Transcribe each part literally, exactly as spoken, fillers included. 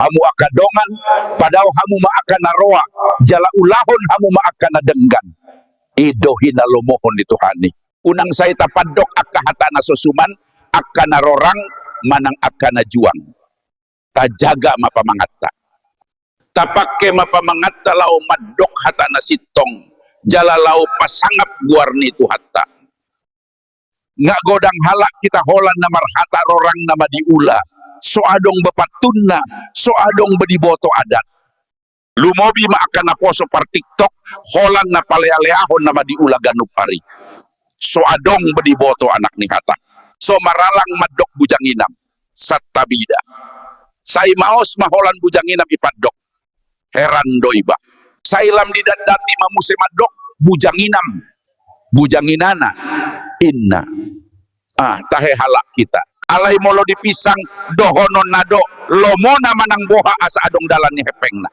hamu angka dongan, padao hamu ma angka na roa, jala ulahon hamu ma angka na denggan. I do hinalohon ni Tuhan i. Unang sai tapandok angka hata na so suman, angka na rorang manang angka na juang. Tajaga ma pamanganta. Tapangke ma pamanganta laho mandok hata na sintong, jala laho pasangap goar ni Tuhanta. Nga godang halak hita holan na marhata rorang nama diula, so adong be pantunna, so adong be diboto adat. Lumobi ma angka naposo par-TikTok, holan na palealeahon nama diula ganup ari. So adong be diboto anak ni hata. So maralang mandok bujang inam, santabi da. Sai maos ma holan bujang inam ipandok. Heran do iba. Sai lam didatdati ma muse mandok, bujang inam, bujang inana, inna. Ah, tahe halak hita. Alai molo dipinsang dohononna do, lomona manang boha asa adong dalan ni hepengna.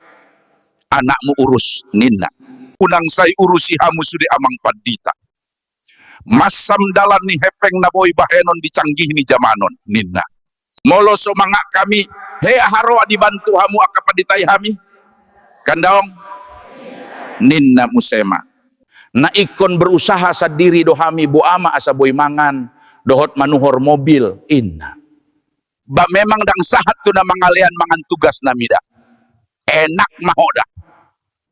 Anakmu urus, ninna. Unang sai urusi hamu sude amang pandita. Mansam dalan ni hepeng na boi bahenon di canggih ni jaman on, ninna. Molo so mangan hami, hea haroa dibantu hamu angka pandita i hami? Kan daong? Ninna muse ma. Na ingkon berusaha sandiri do hami, boa ma asa boi mangan, dohot manuhor mobil, inna. Ba memang ndang sahat tu na mangalean mangan tugas nami da. Enak ma ho da.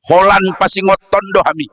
Holan pasingothon do hami.